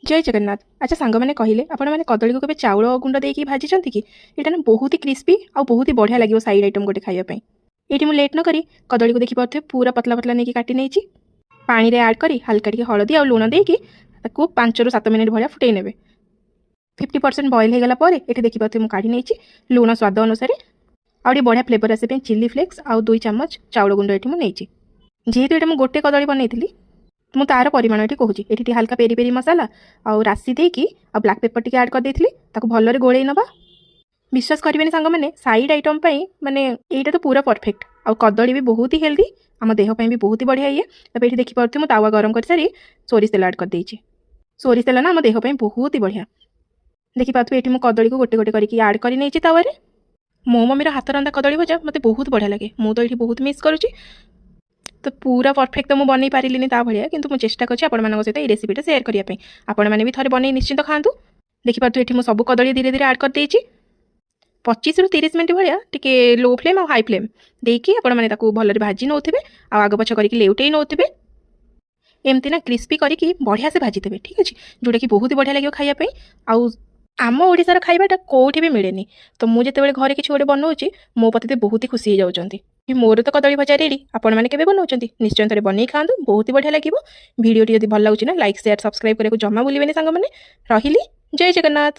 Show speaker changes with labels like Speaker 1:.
Speaker 1: ଜୟ ଜଗନ୍ନାଥ। ଆଚ୍ଛା ସାଙ୍ଗମାନେ, କହିଲେ, ଆପଣମାନେ କଦଳୀକୁ କେବେ ଚାଉଳ ଗୁଣ୍ଡ ଦେଇକି ଭାଜିଛନ୍ତି କି? ଏଇଟା ନା ବହୁତ ହି କ୍ରିସ୍ପି ଆଉ ବହୁତ ହି ବଢ଼ିଆ ଲାଗିବ ସାଇଡ଼୍ ଆଇଟମ୍ ଗୋଟେ ଖାଇବା ପାଇଁ। ଏଇଠି ମୁଁ ଲେଟ୍ ନ କରି କଦଳୀକୁ ଦେଖିପାରୁଥିବେ, ପୁରା ପତଲା ପତଲା ନେଇକି କାଟି ନେଇଛି। ପାଣିରେ ଆଡ଼୍ କରି ହାଲକା ଟିକେ ହଳଦୀ ଆଉ ଲୁଣ ଦେଇକି ତାକୁ 5ରୁ 7 ମିନିଟ୍ ଭଳିଆ ଫୁଟେଇ ନେବେ। 50% ବଏଲ୍ ହେଇଗଲା ପରେ ଏଠି ଦେଖିପାରୁଥିବେ, ମୁଁ କାଢ଼ି ନେଇଛି। ଲୁଣ ସ୍ୱାଦ ଅନୁସାରେ ଆଉ ଟିକେ ବଢ଼ିଆ ଫ୍ଲେଭର୍ ଆସିବା ପାଇଁ ଚିଲି ଫ୍ଲେକ୍ସ ଆଉ 2 ଚାମଚ ଚାଉଳ ଗୁଣ୍ଡ ଏଠି ମୁଁ ନେଇଛି। ଯେହେତୁ ଏଇଟା ମୁଁ ଗୋଟେ କଦଳୀ ବନେଇଥିଲି, ମୁଁ ତାର ପରିମାଣ ଏଠି କହୁଛି। ଏଠି ଟିକେ ହାଲକା ପେରି ପେରି ମସଲା ଆଉ ରାଶି ଦେଇକି ଆଉ ବ୍ଲାକ୍ ପେପର୍ ଟିକେ ଆଡ଼୍ କରିଦେଇଥିଲି। ତାକୁ ଭଲରେ ଗୋଳେଇ ନେବା। ବିଶ୍ୱାସ କରିବେନି ସାଙ୍ଗମାନେ, ସାଇଡ଼୍ ଆଇଟମ୍ ପାଇଁ ମାନେ ଏଇଟା ତ ପୁରା ପରଫେକ୍ଟ। ଆଉ କଦଳୀ ବି ବହୁତ ହି ହେଲ୍ଦି, ଆମ ଦେହ ପାଇଁ ବି ବହୁତ ହି ବଢ଼ିଆ ଇଏ। ତାପରେ ଏଠି ଦେଖିପାରୁଥିବେ, ମୁଁ ତାୱା ଗରମ କରିସାରି ସୋରିଷ ତେଲ ଆଡ଼୍ କରିଦେଇଛି। ସୋରିଷ ତେଲ ନା ଆମ ଦେହ ପାଇଁ ବହୁତ ହି ବଢ଼ିଆ। ଦେଖିପାରୁଥିବେ, ଏଠି ମୁଁ କଦଳୀକୁ ଗୋଟେ ଗୋଟେ କରିକି ଆଡ଼୍ କରି ନେଇଛି ତାୱାରେ। ମୋ ମମିର ହାତ ରନ୍ଧା କଦଳୀ ଭଜା ମୋତେ ବହୁତ ବଢ଼ିଆ ଲାଗେ। ମୁଁ ତ ଏଇଠି ବହୁତ ମିସ୍ କରୁଛି। ତ ପୁରା ପରଫେକ୍ଟ ତ ମୁଁ ବନେଇ ପାରିଲିନି ତା ଭଳିଆ, କିନ୍ତୁ ମୁଁ ଚେଷ୍ଟା କରୁଛି ଆପଣମାନଙ୍କ ସହିତ ଏଇ ରେସିପିଟା ସେୟାର କରିବା ପାଇଁ। ଆପଣମାନେ ବି ଥରେ ବନେଇ ନିଶ୍ଚିନ୍ତ ଖାଆନ୍ତୁ। ଦେଖିପାରୁଥିବେ, ଏଠି ମୁଁ ସବୁ କଦଳୀ ଧୀରେ ଧୀରେ ଆଡ଼୍ କରିଦେଇଛି। 25ରୁ 30 ମିନିଟ୍ ଭଳିଆ ଟିକେ ଲୋ ଫ୍ଲେମ୍ ଆଉ ହାଇ ଫ୍ଲେମ୍ ଦେଇକି ଆପଣମାନେ ତାକୁ ଭଲରେ ଭାଜି ନେଉଥିବେ ଆଉ ଆଗ ପଛ କରିକି ଲେଉଟେଇ ନେଉଥିବେ। ଏମିତି ନା କ୍ରିସ୍ପି କରିକି ବଢ଼ିଆ ସେ ଭାଜିଦେବେ, ଠିକ୍ ଅଛି? ଯେଉଁଟାକି ବହୁତ ବଢ଼ିଆ ଲାଗିବ ଖାଇବା ପାଇଁ। ଆଉ ଆମ ଓଡ଼ିଶାର ଖାଇବାଟା କେଉଁଠି ବି ମିଳେନି। ତ ମୁଁ ଯେତେବେଳେ ଘରେ କିଛି ଗୋଟେ ବନଉଛି, ମୋ ପତି ତ ବହୁତ ହି ଖୁସି ହେଇଯାଉଛନ୍ତି। ମୋର ତ କଦଳୀ ଭଜା ରେଡ଼ି। ଆପଣମାନେ କେବେ ବନାଉଛନ୍ତି? ନିଶ୍ଚୟ ଥରେ ବନେଇ ଖାଆନ୍ତୁ, ବହୁତ ହି ବଢ଼ିଆ ଲାଗିବ। ଭିଡ଼ିଓଟି ଯଦି ଭଲ ଲାଗୁଛି ନା, ଲାଇକ୍, ସେୟାର, ସବସ୍କ୍ରାଇବ୍ କରିବାକୁ ଜମା ଭୁଲିବେନି ସାଙ୍ଗମାନେ। ରହିଲି, ଜୟ ଜଗନ୍ନାଥ।